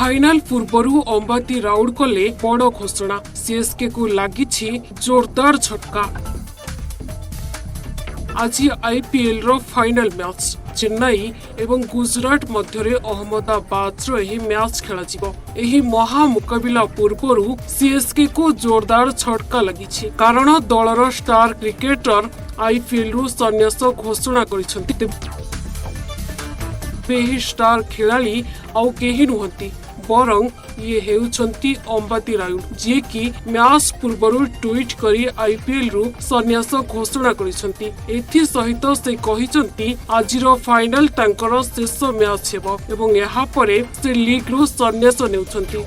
Final ପୂର୍ବରୁ ଅମ୍ବାତି ରାଉଡ କଲେ ବଡ଼ ଘୋଷଣା। ସିଏସ୍କେକୁ ଲାଗିଛି ଜୋରଦାର ଝଟକା। ଆଜି ଆଇପିଏଲର ଫାଇନାଲ ମ୍ୟାଚ୍। ଚେନ୍ନାଇ ଏବଂ ଗୁଜରାଟ ମଧ୍ୟରେ ଅହମ୍ମଦାବାଦର ଏହି ମ୍ୟାଚ୍ ଖେଳାଯିବ। ଏହି ମହା ମୁକାବିଲା ପୂର୍ବରୁ ସିଏସ୍କେକୁ ଜୋରଦାର ଝଟକା ଲାଗିଛି, କାରଣ ଦଳର ଷ୍ଟାର କ୍ରିକେଟର ଆଇପିଏଲରୁ ସନ୍ନ୍ୟାସ ଘୋଷଣା କରିଛନ୍ତି। ତେବେ ଏହି ଷ୍ଟାର ଖେଳାଳି ଆଉ କେହି ନୁହନ୍ତି, ବରଂ ଇଏ ହେଉଛନ୍ତି ଅମ୍ବାତି ରାୟୁଡୁ, ଯିଏକି ମ୍ୟାଚ୍ ପୂର୍ବରୁ ଟ୍ୱିଟ୍ କରି ଆଇପିଏଲରୁ ସନ୍ନ୍ୟାସ ଘୋଷଣା କରିଛନ୍ତି। ଏଥିସହିତ ସେ କହିଛନ୍ତି, ଆଜିର ଫାଇନାଲ ତାଙ୍କର ଶେଷ ମ୍ୟାଚ୍ ହେବ ଏବଂ ଏହାପରେ ସେ ଲିଗ୍ରୁ ସନ୍ନ୍ୟାସ ନେଉଛନ୍ତି।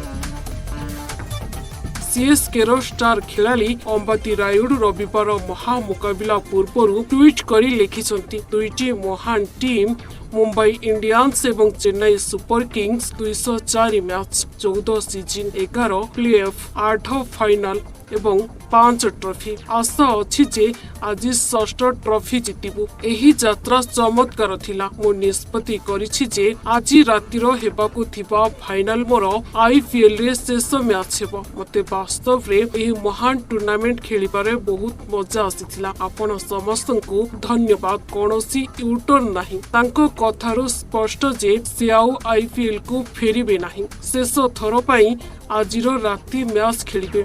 ସିଏସ୍କେର ଷ୍ଟାର ଖେଳାଳି ଅମ୍ବାତି ରାୟୁଡୁ ରବିବାର ମହାମୁକାବିଲା ପୂର୍ବରୁ ଟ୍ୱିଟ୍ କରି ଲେଖିଛନ୍ତି, "ଦୁଇଟି ମହାନ ଟିମ୍ ମୁମ୍ବାଇ ଇଣ୍ଡିଆନ୍ସ ଏବଂ Chennai super Kings. 204 match, 14 season, 11 play off, 8 final ଏବଂ 5 ଟ୍ରଫି। ଆଶା ଅଛି ଯେ ଆଜି ଷଷ୍ଠ ଟ୍ରଫି ଜିତିବୁ। ଏହି ଯାତ୍ରା ଚମତ୍କାର ଥିଲା। ମୁଁ ନିଷ୍ପତ୍ତି କରିଛି ଯେ ଆଜି ରାତିର ହେବାକୁ ଥିବା ଫାଇନାଲ ମୋର ଆଇପିଏଲରେ ଶେଷ ମ୍ୟାଚ୍ ହେବ। ମୋତେ ବାସ୍ତବରେ ଏହି ମହାନ ଟୁର୍ଣ୍ଣାମେଣ୍ଟ ଖେଳିବାରେ ବହୁତ ମଜା ଆସିଥିଲା। ଆପଣ ସମସ୍ତଙ୍କୁ ଧନ୍ୟବାଦ। କୌଣସି ୟୁଟର୍ନ ନାହିଁ।" ତାଙ୍କ କଥାରୁ ସ୍ପଷ୍ଟ ଯେ ସେ ଆଉ ଆଇପିଏଲକୁ ଫେରିବେ ନାହିଁ। ଶେଷ ଥର ପାଇଁ ଆଜିର ରାତି ମ୍ୟାଚ୍ ଖେଳିବେ।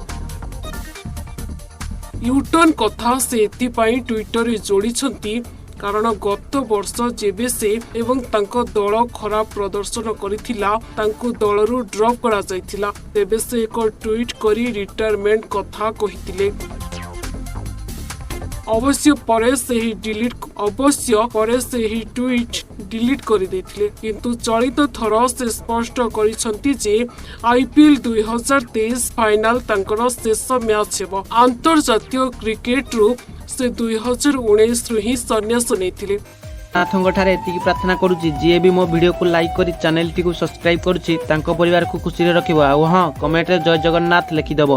ୟୁଟର୍ନ କଥା ସେ ଏଥିପାଇଁ ଟ୍ୱିଟରରେ ଯୋଡ଼ିଛନ୍ତି, କାରଣ ଗତ ବର୍ଷ ଯେବେ ସେ ଏବଂ ତାଙ୍କ ଦଳ ଖରାପ ପ୍ରଦର୍ଶନ କରିଥିଲା, ତାଙ୍କୁ ଦଳରୁ ଡ୍ରପ୍ କରାଯାଇଥିଲା। ତେବେ ସେ ଏକ ଟ୍ୱିଟ୍ କରି ରିଟାୟାରମେଣ୍ଟ କଥା କହିଥିଲେ। ଅବଶ୍ୟ ପରେ ସେହି ଟ୍ୱିଟ୍ ଡିଲିଟ୍ କରିଦେଇଥିଲେ। କିନ୍ତୁ ଚଳିତ ଥର ସେ ସ୍ପଷ୍ଟ କରିଛନ୍ତି ଯେ ଆଇପିଏଲ୍ 2023 ଫାଇନାଲ ତାଙ୍କର ଶେଷ ମ୍ୟାଚ୍ ହେବ। ଆନ୍ତର୍ଜାତୀୟ କ୍ରିକେଟରୁ ସେ 2019ରୁ ହିଁ ସନ୍ନ୍ୟାସ ନେଇଥିଲେ। ନାଥଙ୍କ ଠାରେ ଏତିକି ପ୍ରାର୍ଥନା କରୁଛି, ଯିଏ ବି ମୋ ଭିଡ଼ିଓକୁ ଲାଇକ୍ କରି ଚ୍ୟାନେଲଟିକୁ ସବସ୍କ୍ରାଇବ୍ କରୁଛି, ତାଙ୍କ ପରିବାରକୁ ଖୁସିରେ ରଖିବ। ଆଉ ହଁ, କମେଣ୍ଟରେ ଜୟ ଜଗନ୍ନାଥ ଲେଖିଦେବ।